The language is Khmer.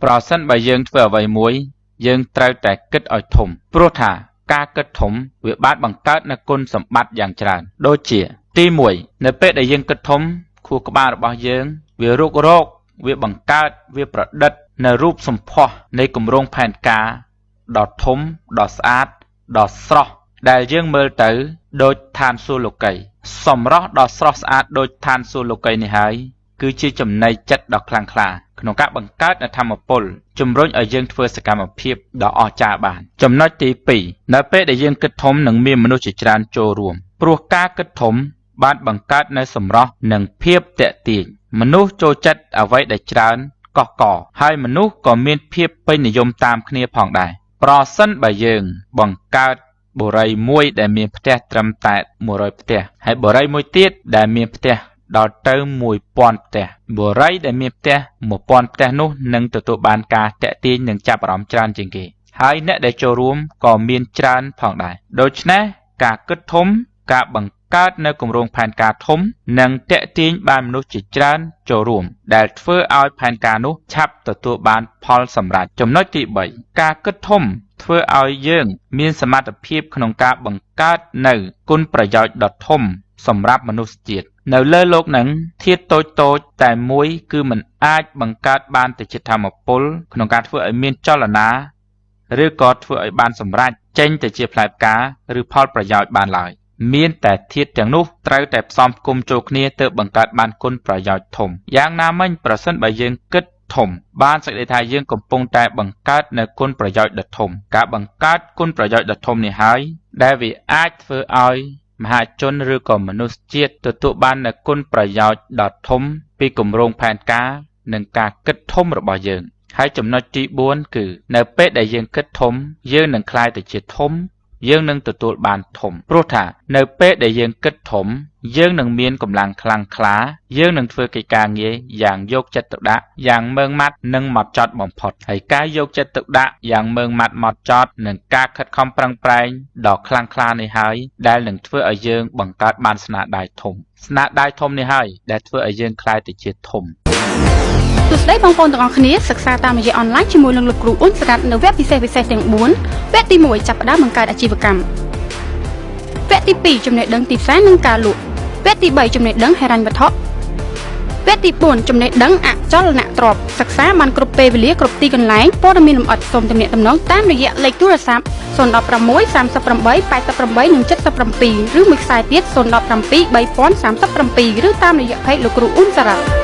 ប្រសិនបើយើងធ្វើអ្វីមួយ យើងត្រូវតែគិតឲ្យធំ ព្រោះថាការគិតធំវាបានបង្កើតនូវគុណសម្បត្តិយ៉ាងច្រើន ដូចជា ទី1 នៅពេលដែលយើងគិតធំខួរក្បាលរបស់យើងវារុករកវាបង្កើតវាប្រឌិតនៅរូបសម្ផស្សនៃគម្រោងផែនការដ៏ធំដ៏ស្អាតដ៏ស្រស់ដែលយើងមើលទៅដូចឋានសួគ៌លោកីយ៍សម្រស់ដ៏ស្រស់ស្អាតដូចឋានសួគ៌លោកីយ៍នេះហើយគឺជាចំណីចិត្តដ៏ខ្លាំងក្លាក្នុងការបង្កើតនូវធម៌ពលជំរុញឲ្យយើងធ្វើសកម្មភាពដ៏អស្ចារ្យបានចំណុចទី2នៅពេលដែលយើងគិតធំនឹងមានមនុស្សជាច្រើនចូលរួមព្រោះការគិតធំបានបង្កើតនូវសម្រស់និងភាពទាក់ទាញមនុស្សចូលចិត្តអ្វីដែលច្រើនកុះករហើយមនុស្សក៏មានភាពពេញនិយមតាមគ្នាផងដែរប្រសិនបើយើងបង្កើតបុរីមួយដែលមានផ្ទះត្រឹមតែ100ផ្ទះហើយបុរីមួយទៀតដែលមានផ្ទះដល់ទៅ1000ផ្ទះបុរីដែលមានផ្ទះ1000ផ្ទះនោះនឹងទទួលបានការទាក់ទាញនិងចាប់អារម្មណ៍ច្រើនជាងគេហើយអ្នកដែលចូលរួមក៏មានច្រើនផងដែរដូច្នេះការគិតធំការបង្កើតនៅគម្រោងផែនការធំនិងទាក់ទាញបានមនុស្សជាច្រើនចូលរួមដែលធ្វើឲ្យផែនការនោះឆាប់ទទួលបានផលសម្រេចចំណុចទី3ការគិតធំធ្វើឲ្យយើងមានសមត្ថភាពក្នុងការបង្កើតនៅគុណប្រយោជន៍ដ៏ធំសម្រាប់មនុស្សជាតិនៅលើលោកនឹងធាតុតូចៗតែមួយគឺមិនអាចបង្កើតបានទៅជាធម៌ពលក្នុងការធ្វើឲ្យមានចលនាឬក៏ធ្វើឲ្យបានសម្រេចចេញទៅជាផ្លែផ្កាឬផលប្រយោជន៍បានឡើយមានតែធាតុទាំងនោះត្រូវតែផ្សំផ្គុំចូលគ្នាទើបបង្កើតបានគុណប្រយោជន៍ធំយ៉ាងណាមិញប្រសិនបើយើងគិតធំបានសេចក្តីថាយើងកំពុងតែបង្កើតនៅគុណប្រយោជន៍ដ៏ធំការបង្កើតគុណប្រយោជន៍ដ៏ធំនេះហើយដែលវាអាចធ្វើឲ្យមហាជនឬក៏មនុស្សជាតិទទួលបាននូវគុណប្រយោជន៍ដ៏ធំពីគម្រោងផែនការនិងការគិតធំរបស់យើងហើយចំណុចទី4គឺនៅពេលដែលយើងគិតធំយើងនឹងក្លាយទៅជាធំយើងនឹងទទួលបានធំព្រោះថានៅពេលដែលយើងគិតធំយើងនឹងមានកម្លាំងខ្លាំងក្លាយើងនឹងធ្វើកិច្ចការងារយ៉ាងយកចិត្តទុកដាក់យ៉ាងម៉ឺងម៉ាត់និងម៉ត់ចត់បំផុតហើយការយកចិត្តទុកដាក់យ៉ាងម៉ឺងម៉ាត់ម៉ត់ចត់និងការខិតខំប្រឹងប្រែងដ៏ខ្លាំងក្លានេះហើយដែលនឹងធ្វើឲ្យយើងបង្កើតបានស្នាដៃធំស្នាដៃធំនេះហើយដែលធ្វើឲ្យយើងក្លាយទៅជាធំ សួស្តីបងប្អូនទាំងអស់គ្នាសិក្សាតាមរយៈអនឡាញជាមួយនឹងលោកគ្រូអ៊ុនសារ៉ាត់នៅវគ្គពិសេសពិសេសទាំង4វគ្គទី1ចាប់ផ្ដើមបង្កើតអាជីវកម្មវគ្គទី2ចំណេះដឹងទីផ្សារនិងការលក់វគ្គទី3ចំណេះដឹងហិរញ្ញវត្ថុវគ្គទី4ចំណេះដឹងអចលនទ្រព្យសិក្សាបានគ្រប់ពេលវេលាគ្រប់ទីកន្លែងព័ត៌មានលម្អិតសូមទំនាក់ទំនងតាមរយៈលេខទូរស័ព្ទ016 38 88និង77ឬមួយខ្សែទៀត017 3037ឬតាមរយៈ page លោកគ្រូអ៊ុនសារ៉ាត់។